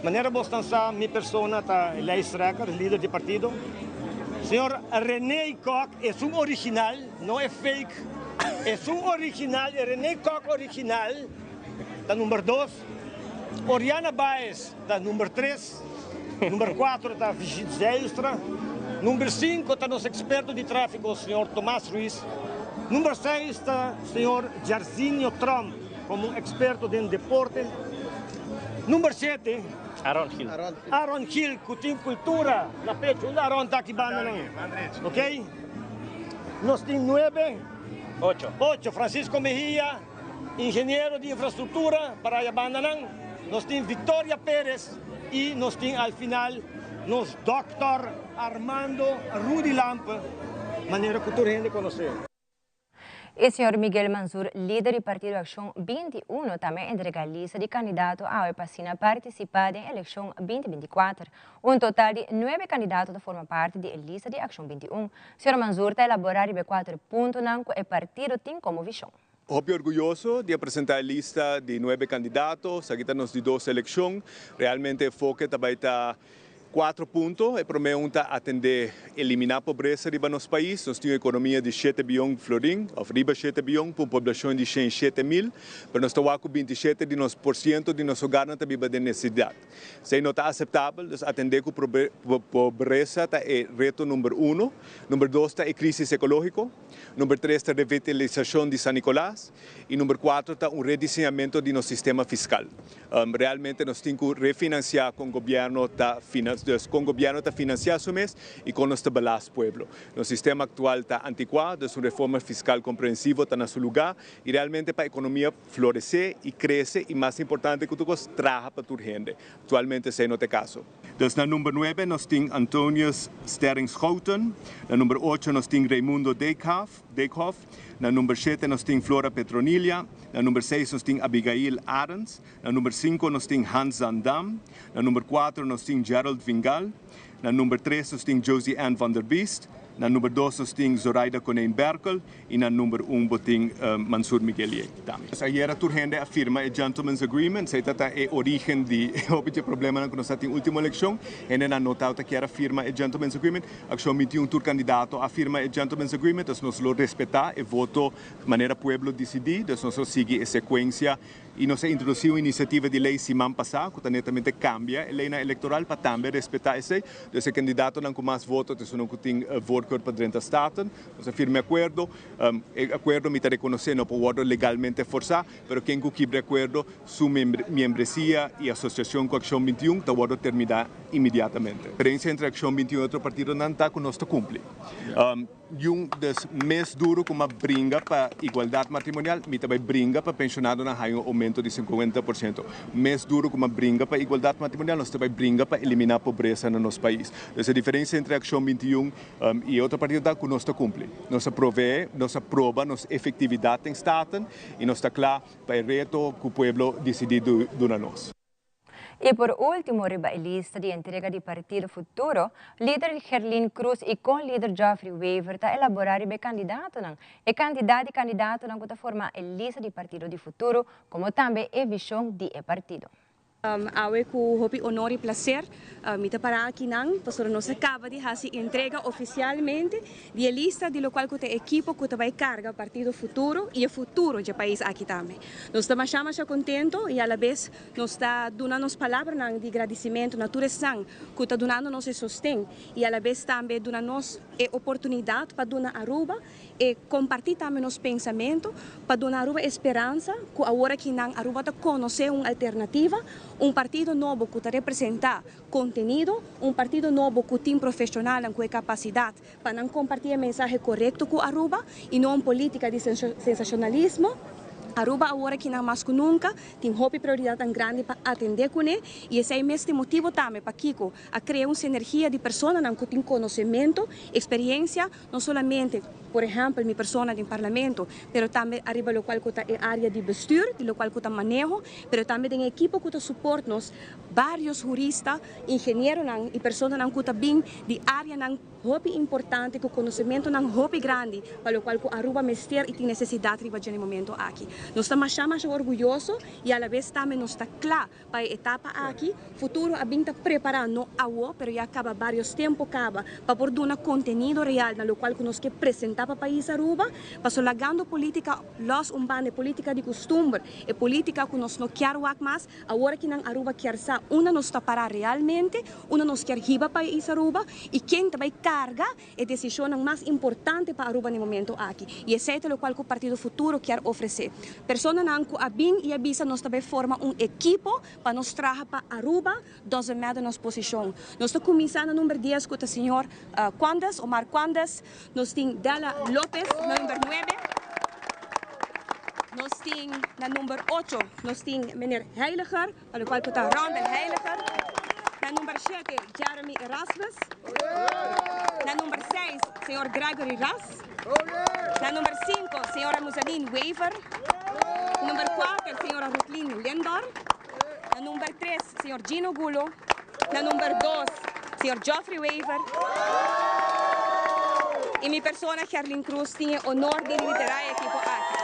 Manera bosnan sa, mi persona ta e lijsttrekker, lider di partido. Señor René Kok esun original, no e fake. Esun original, e René Kok original ta number dos. Oriana Baez ta number tres, number cuatro ta Vigit Zijlstra, number cinco ta nos experto di trafico señor Tomas Ruiz, number seis ta señor Jarzinho Tromp como un experto den deporte, number siete Aaron Gil. Aaron Gil cu tin cultura na pecho. Unda Aaron ta aki banda nan? Ok. Nos tin nuebe. Ocho. Ocho. Francisco Mejia. Ingeniero di infrastructura para haya bandanan, nos tin Victoria Perez y nos tin al final nos Dòkter Armando Rudy Lampe, manera cu tur hende conoce. E señor Miguel Mansur, lider di Partido Accion 21, tambe a entrega lista di candidato awe pa asina participa den eleccion 2024. Un total di nuebe candidato ta forma parti di e lista di Accion 21. Señor Mansur ta elabora riba e cuater puntonan cu e partido tin como vision. Hopi orguyoso di a presenta e lista di nuebe candidato. Esaki ta nos di dos eleccion. Realmente e enfoke ta bay ta Cuatro punto, e prome un ta atende elimina pobresa riba nos pais, nos tin un economia di shete biyon florin, of riba shete biyon, pa un poblacion di shen shete mil, pero nos ta wak cu 27 di nos por ciento di nos hogarnan ta biba den necesidad. Esey no ta aceptabel, dus atende cu pobresa ta e reto number uno. Number dos ta e crisis ecologico, number tres ta revitalisacion di San Nicolas y number cuatro ta un rediseñamento di nos sistema fiscal. Realmente nos tin cu refinancia con gobierno ta dus con gobierno ta financia su mes y con nos ta belast pueblo. Nos sistema actual ta anticua, dus un reforma fiscal comprehensivo ta na su lugar y realmente pa economia florece y crece y mas importante cu tur cos traha pa tur hende. Actualmente esey no ta e caso. Dus na number nuebe nos tin Antonius Sterring Schouten, na number ocho nos tin Raymundo Dijkhaaf, Dijkhoff, na number shete nos tin Flora Petronilia, na number seis nos tin Abigail Arends, na number cinco nos tin Hans Zandam, na number cuatro nos tin Gerald Vingal, na number tres nos tin Josie Ann van der Biest, na number dos nos tin Zoraida Konijn Berkel y na number un bo tin Mansur Miguelier tambe. Ayera tur hende a firma e Gentleman's Agreement, esey ta ta e origen di e hopi dje problemanan cu nos a tin ultimo eleccion. Hendenan no tabata kier a firma e Gentleman's Agreement. Accion 21 tur candidato a firma e Gentleman's Agreement, dus nos lo respeta e voto manera pueblo dicidi, dus nos lo sigui e secuencia y nos a introduci un iniciativa di ley siman pasa cu ta netamente cambia e leynan electoral pa tambe respeta esey, dus e candidatonan cu mas voto ta esunnan cu tin voorkeur pa drenta Staten. Nos a firma e acuerdo, e acuerdo mi ta reconoce no por wordo legalmente forsa, pero ken cu kibra e acuerdo su miembresia y asociacion cu Accion 21 ta wordo termina inmediatamente. Diferencia entre Accion 21 y otro partidonan ta cu nos ta cumpli. Yun des mes duro cu m'a bringa pa igualdad matrimonial, mi ta bay bringa pa pensionadonan haya un aumento di 50%. Mes duro cu m'a bringa pa igualdad matrimonial, nos ta bay bringa pa elimina pobresa na nos pais. Dus e diferencia entre Accion 21 y e otro partido ta cu nos ta cumpli. Nos a provee, nos a proba nos efectividad den Staten y nos ta cla pa e reto cu pueblo dicidi duna nos. Y por ultimo riba e lista di entrega di Partido Futuro, lider Gerlin Croes y con-lider Geoffrey Wever ta elabora riba e candidatonan, e cantidad di candidatonan cu ta forma e lista di Partido di Futuro, como tambe e vision di e partido. Awe ku hopi honor i plaser mi ta para akinan pasobra nos a kaba di hasi entrega ofisialmente di e lista di lokual ku ta e ekipo ku ta bai karga Partido Futuro i e futuro dje pais aki tambe. Nos ta masha masha kontento i alabes nos ta duna nos palabranan di gradisimentu na tur esnan ku ta dunando nos e sosten i alabes tambe duna nos e oportunidat pa duna Aruba e kompartí tambe nos pensamentu pa duna Aruba e speransa ku awor aki nan Aruba ta konosé un alternativa, un partido nobo ku ta representá kontenido, un partido nobo ku tin profeshonalnan ku e kapasidat pa nan kompartí e mensahe korekto ku Aruba i no un polítika di sensashonalismo. Aruba awor aki nan mas ku nunka tin hopi prioridatnan grandi pa atendé kuné i esei mes ta e motibu tambe pakiko a krea un sinergia di personanan ku tin konosementu, eksperiencia, No solamente, por ehempel, mi persona den Parlamento, pero tambe ariba locual cu ta e area di bestuur, di locual cu ta maneho, pero tambe den e ekipo cu ta support nos, varios hurista, ingenieronan y personanan cu ta bin di areanan hopi importante cu conocementonan hopi grandi pa locual cu Aruba mester y tin necesidad riba dje momento aki. Nos ta masha masha orguyoso y alabes tambe nos ta cla Pa e etapa aki, Futuro a bin ta prepara no awo, pero ya caba varios tempo caba, pa por duna contenido real na locual cu nos ke presenta pa pais Aruba, paso lagando politica los un banda, e politica di custumber, e politica cu nos no kier wak mas, awor aki nan Aruba kier sa unda nos ta para realmente, unda nos kier hiba pais Aruba y ken ta bay carga e decisionnan mas importante pa Aruba na e momento aki. Y esey ta locual cu Partido Futuro kier ofrece. Personanan cu a bin y a bisa nos ta bay forma un ekipo pa nos traha pa Aruba, doesn't matter nos posicion. Nos ta cuminsa na number dies cu ta señor Quandes, Omar Quandes. Nos tin Della Lopez na number nuebe. Nos tin na number ocho nos tin meneer Heiliger, pa locual cu ta Rondel Heiliger. Na number shete Jeremy Erasmus. Na number 6, señor Gregory Ras. Na number 5, señora Muzaline Wever. Number 4, señora Rutlin Lindor. Na number 3, señor Gino Gulo. Na number 2, señor Geoffrey Wever. Y mi persona, Gerlin Cruz, tin e honor di lidera e ekipo aki.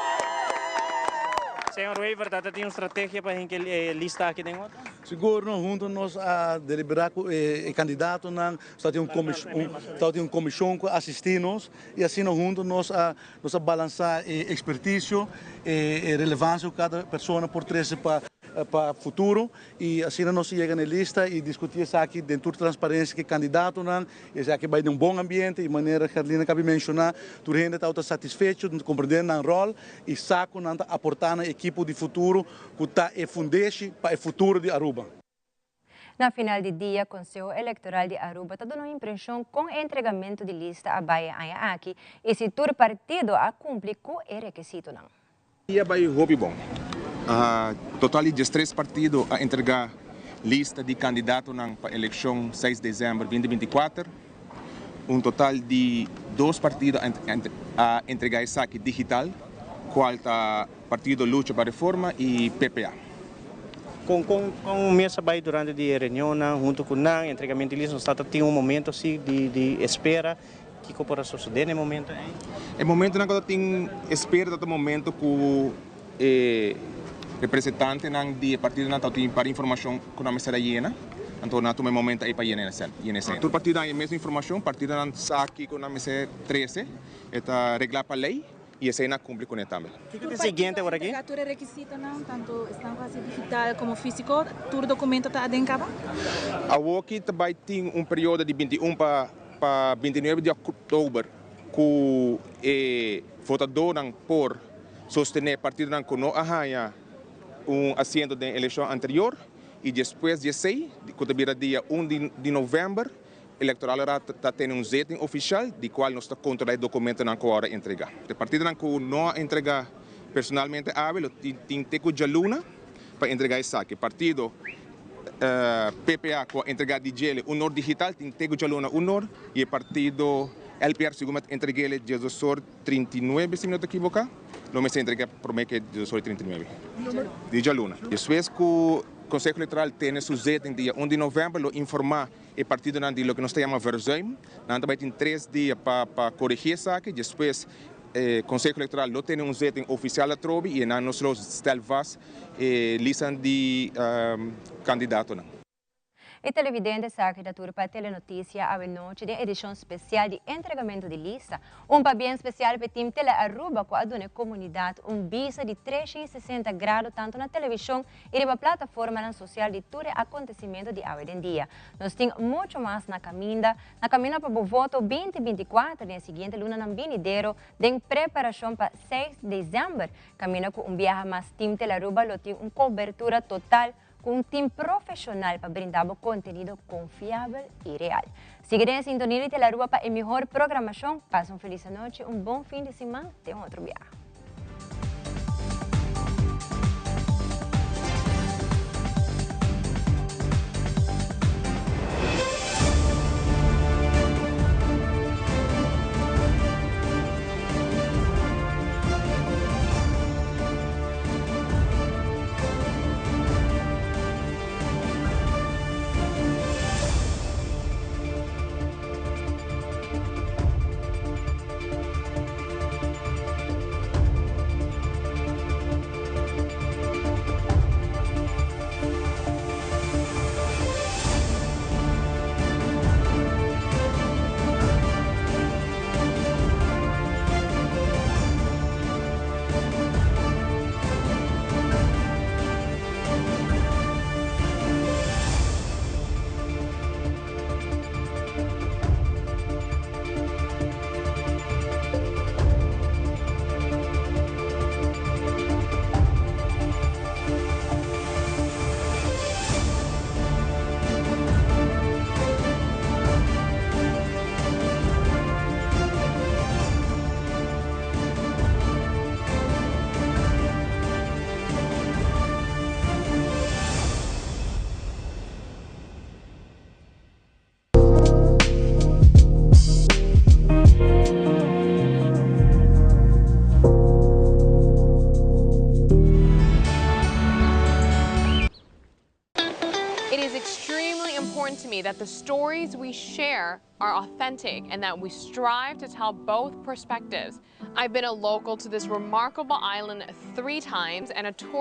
Señor Wever, ta tin un strategia pa hinca e lista aki den otro? Sigur no, hunto nos a delibera cu e candidatonan, ta tin un comision cu a asisti nos y asina hunto nos a nos a balansa e experticio, e relevancia cu cada persona por trece pa pa futuro y asina nos a yega na e lista y discuti esaki den tur transparencia cu e candidatonan y esaki bay den un bon ambiente y manera Gerlina cabi menciona tur hende tabata satisfecho, comprende nan rol y sa cu nan ta aporta na e ekipo di futuro cu ta e fundeshi pa e futuro di Aruba. Na final di dia, Conseho Electoral di Aruba ta duna un impresion con e entregamento di lista a bay e aña aki y si tur partido a cumpli cu e rekisitonan. Dia a bay hopi bon. Total di diestres partido a entrega lista di candidatonan pa eleccion seis december binti 24. Un total di dos partido a entrega esaki digital, cual ta Partido Lucha pa Reforma y PPA. Con con con mes a bay durante di e reunionnan hunto cu nan, entregamento di lista, nos ta tin un momento asi di di espera, kico por a sosode na e momento ey? E momentonan cu ta tin espera ta ta momento cu e representantenan di e partidonan ta tin par informacion cu nan mester a yena, anto nan a tuma e momento ey pa yena esey. Tur partido a haña e mesmo informacion, partidonan sa kico nan mester trece, e ta regla pa ley. Y esey nan a cumpli cune tambe. Kiko ta e siguiente ora aki? Tur e rekisitonan, tanto esnan ku hasi digital komo físiko, tur dokumento ta aden kaba? Awoki ta bai tin un periodo di 21 pa pa 29 di òktober ku e votadónan por sostené partidonan ku no a haña un asiento den elekshon anterior i despues di esei, ku ta bira dia un di novèmber, Electoralraad ta tene un zitting oficial di cual nos ta controla e documentonan cu awor a entrega. E partidonan cu no a entrega personalmente awe lo tin te cu djaluna pa entrega esaki. Partido PPA cu a entrega di djele un or digital tin te cu djaluna un or y e partido LPR segun mi a entreg'ele diesdosor 39 si mi no ta ekiboca lo mester entrega prome ke diesdosor 39 di djaluna. Despues cu Conseho Electoral tene su zitting dia un di november lo informa E partidonan di loke nos ta yama verzuim, nan ta bai tin tres dia pa pa korigí esaki, despues e Konseho Elektoral lo tene un zitting ofisial atrobe i enan nos lo stel vast e listan di kandidatonan. E televidente esaki ta tur pa Telenoticia awe nochi den edishon spesial di entregamento di lista. Un pabien spesial p'e team Telearuba ku a duna e komunidat un bista di 360 grado tantu na televishon i riba plataformanan sosial di tur e akontesimentu di awe den dia. Nos tin muchu mas na kaminda, na kaminda pa bo voto binti 24 den e siguiente lunanan binidero den preparashon pa seis desèmber, kaminda ku un biaha mas Team Telaruba lo tin un kobertura total ku un team profeshonal pa brinda bo kontenido konfiabel i real. Sigui den e sintonia di Telaruba pa e mihor programashon. Pasa un felis anochi, un bon fin di siman, te un otro biaha. that the stories we share are authentic and that we strive to tell both perspectives. I've been a local to this remarkable island three times and a tourist.